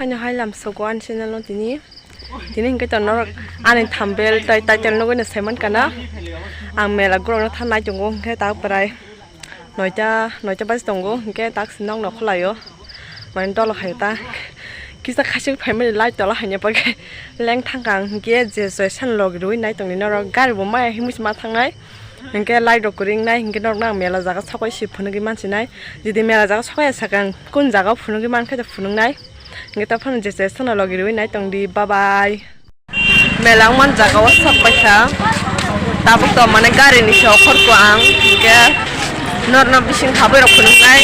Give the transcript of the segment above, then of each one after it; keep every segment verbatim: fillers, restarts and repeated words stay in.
Ano hai lam sogo ani channel no tini. Tini hingke to norok ani thumbnail tai title nugui no saiman kana. Ang mela gorok no thangnai tongo hingke ta prai noita, noita baji tongo hingke tak nok no khwlaio. Mane dolo hai ta kisa khasik phaimani light tola haino pake leng thangkang hingke je je san log rui nai tongni norok gari bo maya himui se ma thangnai. Hingke light rok kwrwng nai, hingke norok nang mela jaga sokoi se phunugui mansinai. Jodi mela jaga sokoi sakang kun jaga phunugui mankhe to phunuknai. Hingke ta phano je je sono logi rwi nai tong di. Bye bye. Mela wngman jaga o sok paikha. Tabuk to mane gari ni se okhor kho ang. Hingke norno bising habwi rok phunuknai.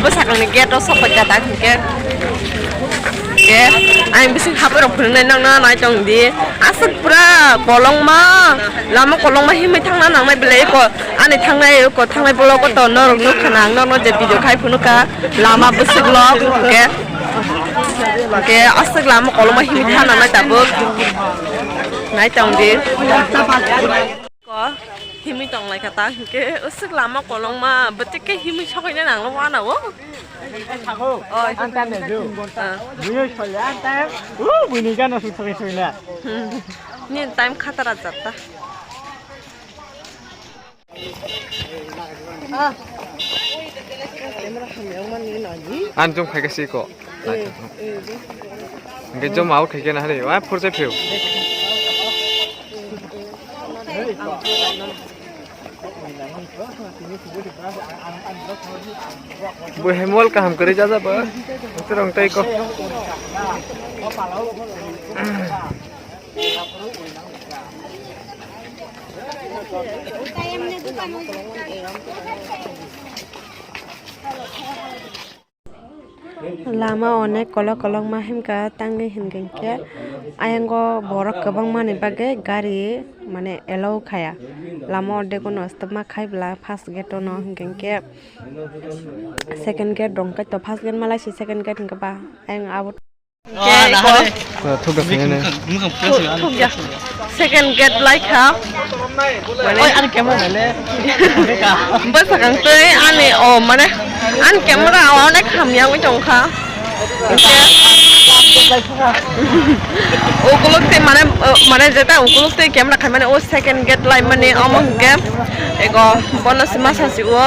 Bwsakangni gate o sokphaikha tak hwnkhe. Khe ayang bising haphai rok phunuknai nokno nai tong di. Aswk pura kolongma, lama kolongma himwi thangna nangnai belai eko. Ani thangnai eko, thangnai bolo koto norok nukha na ang nokno je video khai phunukha. Lama bwswk lok hwnkhe. Hwnkhe aswk lama kolongma himwi thangna nangnai tabuk. Nai tong di. Ko himwi tong lai kha ta hwnkhe usuk lama kolongma bwtwi khe himwi sokoi nang wana o. Oi. Ang ta ne ju. Ah. Buino sole ang ta. U buino gana su sokoi sokoi na. Hmm. Ni time khatara jatta. Ang jom khai ka si ko. Hingke joma o khaikhe na hari, wa phurjai pheo. Bo hai mol kaham kwrwi jajaba. Terong tei ko. Lama onek kolok kolok ma himkha tangwi hinkhe ayang o borok kwbangma ni bagwi gari mane allow khaya. Lama o dego no stop ma khai bwla first gate o no hinkhe second gate rong khe to first gate malai si second gate hinkhe ba ayang abo. Thok da sene. Thok ya. Second gate lai kha. Mane ani camera le. Bwsakang tei ani o mane ani camera onek hamya wngwi tong kha. Ukuluk tei mane mane jeta ukuluk tei camera khai mane o second gate lai mani omo hwnkhe ego bono se masa si o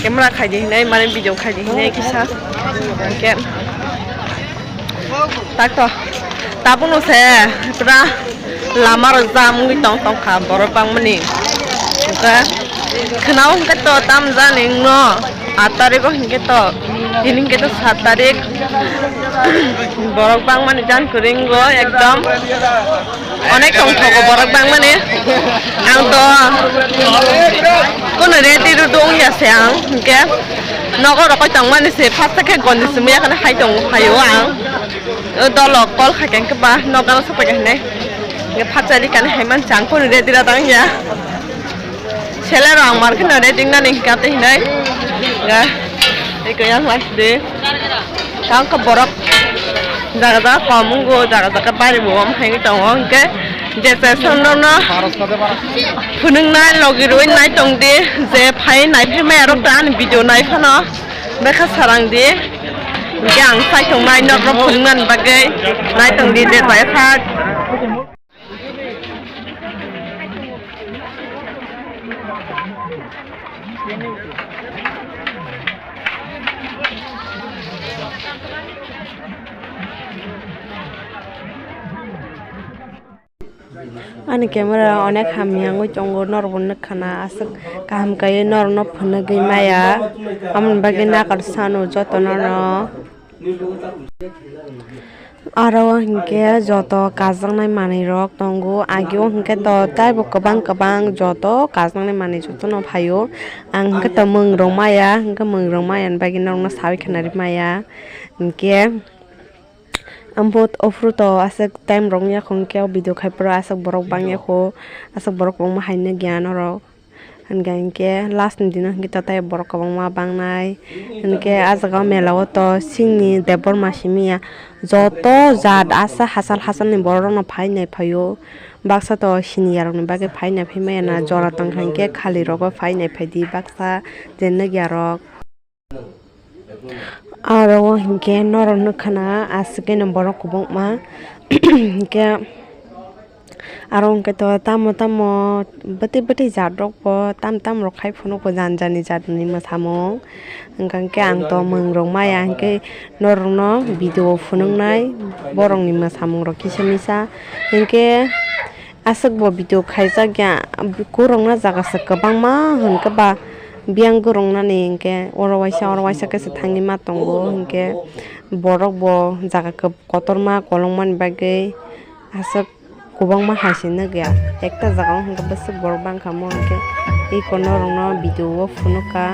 camera khai di hinai mane video khai di hinai kisa hwnkhe. Tak to. Tabukno se pura lama rok jam wngwi tong tong kha borok bangmani. Hwnkhe khwnao hwnkhe to tam jani wngno aat tarikgo hwnkhe to tini hwnkhe to saat tarik borok bangmani jani kwrwi wngo ekdom. Onek tongthogo borok bangmani. Ang to kono ready rw wngya se ang hwnkhe nogo rokoi tongmani se first khe gondi simi yakhwna hai tongo phaio ang. O dolo call khaikhe hwnkhe ba nogo sokpaikha hinwi. Hwnkhe phatsa rikani hai mansa ang kono ready rw tongya. Seler rok ang mar kheno ready wngnani hwnkha tei hinai. Ga, tei kaya last day. Tang khe borok jaga jaga kom wngo, jaga jaga bari bo om hai tongo, hwnkhe je chai song norno phunuknai logi rwui nai tong di, je phai nai phai maya rok ta ani video nai phano bekha sarang di, hwnkhe ang sai tong nai norno phunuknani bagwi nai tong di je chai sak. Ani camera onek hamya wngwi tongo, norokbo nukha na aswk kaham kaiwi norokno phunugwi maya, aboni bagwi nakarsa no jotono no. Aro o hinkhe joto kajaknai manwirok tongo, agio hinkhe to teibo kwbang kwbang joto kajaknai manwi jotono phaio. Ang hinkhe to mwng rok maya, hinkhe mwng rok maya ni bagwi norokno sawi khnari maya. Hinkhe ampot ophru to aswk time rok wngya kho, hinkhe o video khai phuru aswk borok bangya kho, aswk borok kwbangma hai nukya norok. Hwnkhe hinkhe last ni dino hinkhe to tei borok kwbangma bangnai. Hinkhe ah jaga o mela o to chini Debbarma simi ya joto jat asa hachal hachal ni borok rok no phai nai phaio. Baksa to sini ya rok ni bagwi phai nai phai maya na jora tong kha hinkhe khali rogo phai nai phai di baksa je nukya rok. Aro o hinkhe norok nukha na aswk khe no borok kwbangma hinkhe. Aro hwnkhe to tamo tamo bwtwi bwtwi jat rok bo tam tam rok khai phunukgo jani jani jat ni mwsamung. Hwnkhe ang to mwng rok maya hinkhe norok no video o phunuknai borok ni mwsamung rok kisa misa hinkhe aswk bo video khaijak ya. Kwrwngna jaga se kwbangma hinkhe ba biyang kwrwng nani hinkhe oro waisa oro waisa khe se thangwi ma tongo hinkhe borok bo jaga kotorma kolongmani bagwi aswk. Kwbangma hai se nukya, ekta jaga o hwnkhe bwswk borok bangkha omo hwnkhe iko norokno video o phunukha.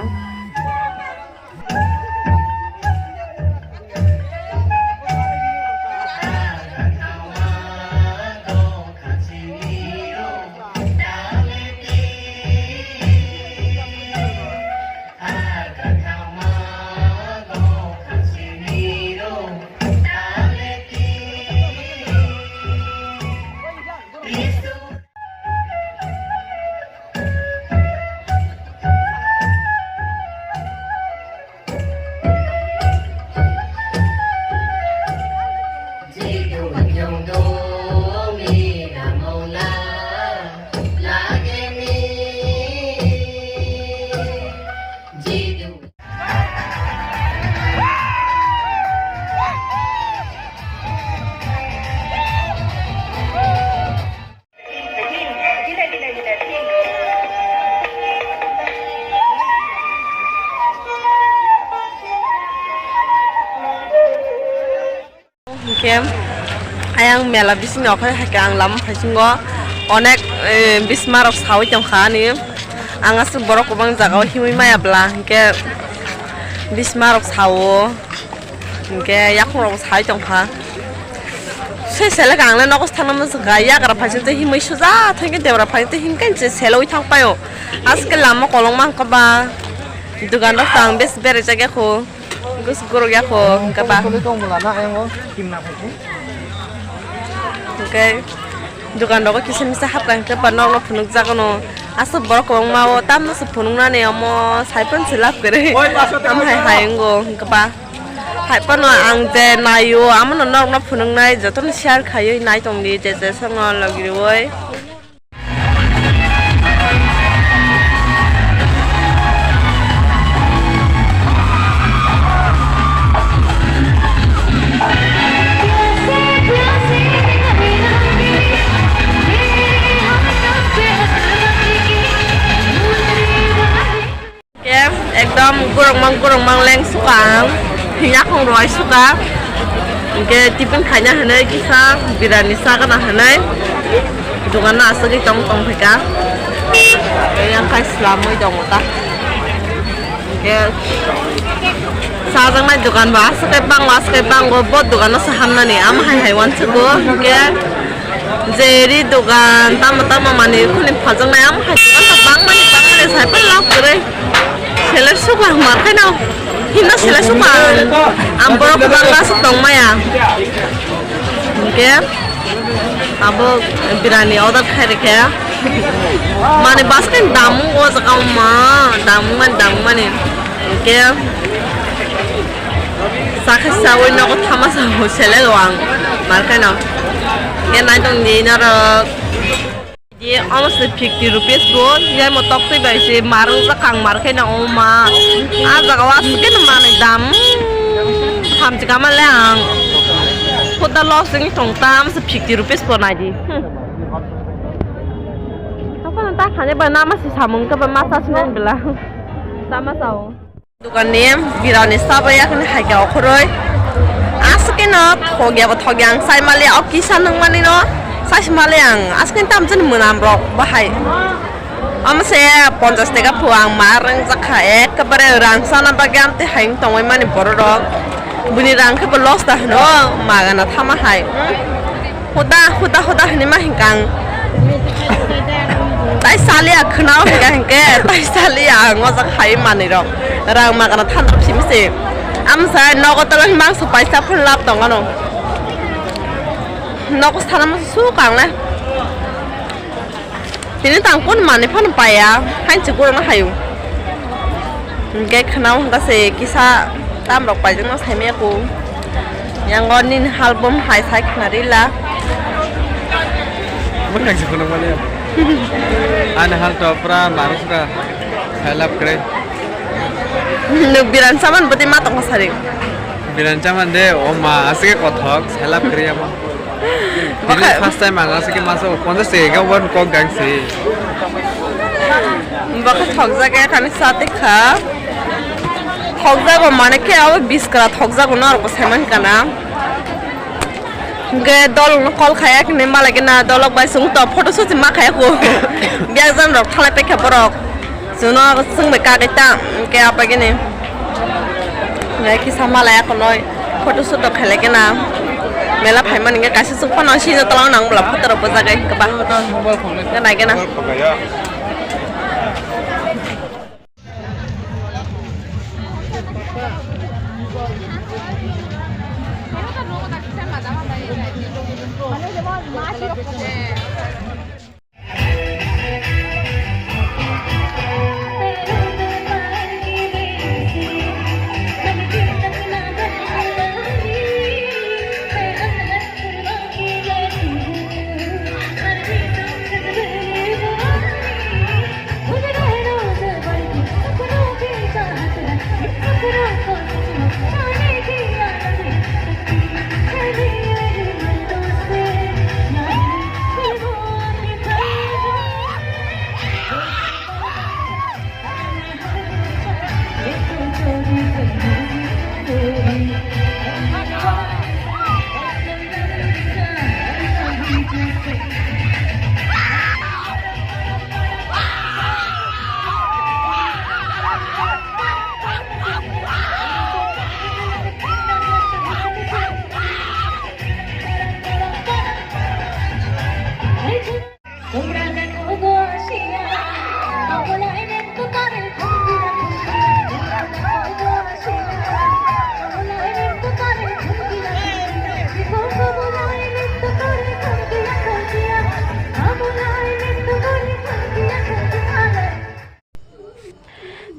Hingke ayang mela bising okhai hai khe ang lama phaisingo onek, eh, bisma rok sawi tongkha ani. Ang aswk borok kwbang jaga o himwi maya bwla hingke bisma rok sawo hingke yakhung rok sawi tongkha. Se selek ang le nogo thangna muchungkha yagra phaisingo himwi suja thangke debra phaisingo himke se selewi thangpaio. Aske lama kolokma hwnkhe ba dogan rok tang bes berajak yakho. Gus guruk yakho hwnkhe ba. Hwnkhe dogan rogo kisa misa hapkha hwnkhe ba nokno phunukjak no. Aswk borok kwbangma o tamno se phunuknani omo saipan se lab kwrwi. Am hai hai wngo hwnkhe ba. Hai phano ang je naio amono nokno phunuknai jotono share khaiwi nai tongdi je je songno logi rwui. Ke ekdom gorokma gorokma leng suka ang, yakhong rwai suka, hingke tiffin khaina hinui kisa birani sagana hinui dogan no asugui tong tong phaika, yang khai slamui tongo ta, hingke chajaknai dogan bo aswk khe bango aswk khe bango bo dogan no se hamnani ama hai hai uansukgo, hingke. Jeri dogan tamo tamo manwi khuni phaljaknai, amo hai dogan rok bangmani bangmani sai phano lab kwrwi. Selek sukha hwnma khaino himno selek sukha ang, ang borok kwbangma aswk tongmaya. Hinkhe abo birani order khai rikhe. Mani basket damung o jaga ma damung mani damung mani. Hinkhe sakhe sawi nogo thama sao selek o ang markhaino. Hinkhe naitong di norok. Ye omo se fifty rupees bo, yai mo tok twi bai se marung jak ang markhaino o ma. A jaga o aswk khe no manwi dam. Hamjak ama le ang. Khuda loss wngwi tong ta, omo se fifty rupees bo nai di. Hmm. Hakhe no ta khani ba nama se samung khe ba ma sa sinai bela. Sama sao. Dogan ni birani sabo yakni hai khe okhoroi. Aswk khe no thokya bo thokya ang sai mali o kisa nung mani no sai se mali ang aswk khe tamjani mwnam rok bahai. Omo se ponchash taka phu ang ma rwng jak kha ekbare rang sana bagwi amtwi hai wng tongwi mani borok rok. Bini rang khe bo loss da hwno magana thama hai. Huda, huda, huda hinui ma hinkang. Tai saliya khwnao hinka hinkhe, tai saliya ang o jaga hai manwi rok. Rang magana thandrop simi se. Amsai nogo tolo himang su paisa phun lab tong ano. Nogo sana ma su kang le. Tini tang kun mani phano paya, hain se gurana hayu. Hinkhe khwnao hinka se kisa Tam rok paijak no saimaya ko. Yang o nini hal bom hai sai khna rila. Mwkhang se phunuk mani. Ani hal to pura marus ka. Helap kre. Nuk biran saman bati ma tong sari. Biran saman de o ma asike kothok helap kre ama. Tini Baka- first time ang asike masa o ponjas se ga wan kok gang se. Baka thok jaga kani sate kha. Thokjago mane khe abo biskra thokjago norok bo saiman kana. Hwnkhe dolokno call khaiya hwnwi malai gana dolok bai chwng to photo shoot ma khaiya kho. Biak jam rok thalai paikha borok. Chwngno chwng bai kagwi ta hwnkhe apaigini. Hwnkhe kisa malai akonoi photo shoot rok khailai gana. Mela phaimani hwnkhe kaisa chwng phano sijak tola nang bwla photo rok bwjagwi hwnkhe ba. Hwnkhe nai gana.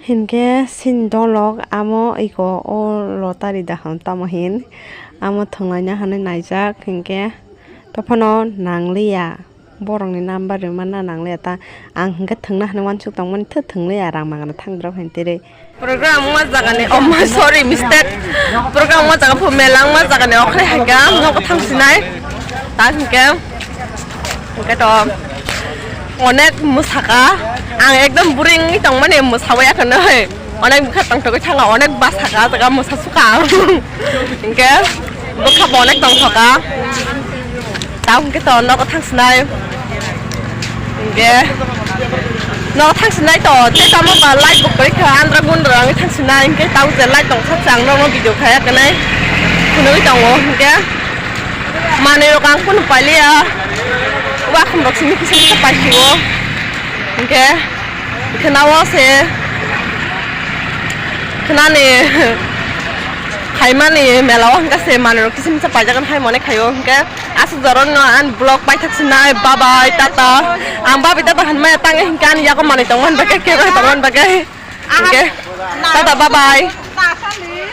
Hinkhe sini dolok amo iko o lottery daham tamo hin amo thwnglaina hinwi naijak hinkhe tophano nangliya borokni number rwmana nangliya ta ang hinkhe thwngna hinwi uansuk tongmani thw thwngliya rang magana thangdrop hinwi tiri. Program wngma jagani, oh, sorry, mistake. Program wngma jaga pho mela wngma jagani okhre haikha nogo thangsinai. Ta hinkhe, hinkhe to onek mwsaka, ang ekdom bwrwi wngwi tongmani mwsawi akhwnwi. Onek bwkha tongthogwi thangkha, onek bwsaka jaga mwsa sukha ang. Hinkhe bwkha bo onek tongthokha. Tamo hwnkhe to nogo thangsinai. Hwnkhe nogo thangsinai to, tei tamo ba light bo kwrwi kha, andra gundra wngwi thangsinai. Hwnkhe tamo je light tong kha, chwng nokno video khaya kanai. Phunugwi tongo hwnkhe manwi rok ang kunu pailiya. Wakhum rok simi kisa kisa paisio. Hwnkhe khwnao se khwnani khaimani mela o hwnkhe se manwi rok kisa kisa paijagan hai mone khaio hwnkhe. Aswk jorokno ani vlog paithak sinai, bye bye, tata. Ang bye bye tata hinmaya tangwi hinkhe ani yago manwi tongmani bagwi, kebo tongmani bagwi. Hinkhe tata, bye bye.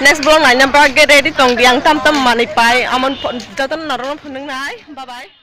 Next vlog naina bagwi ready tongdi, ang tam tam manwi pai. Amon pho-, jotono norokno phunuknai. Bye bye.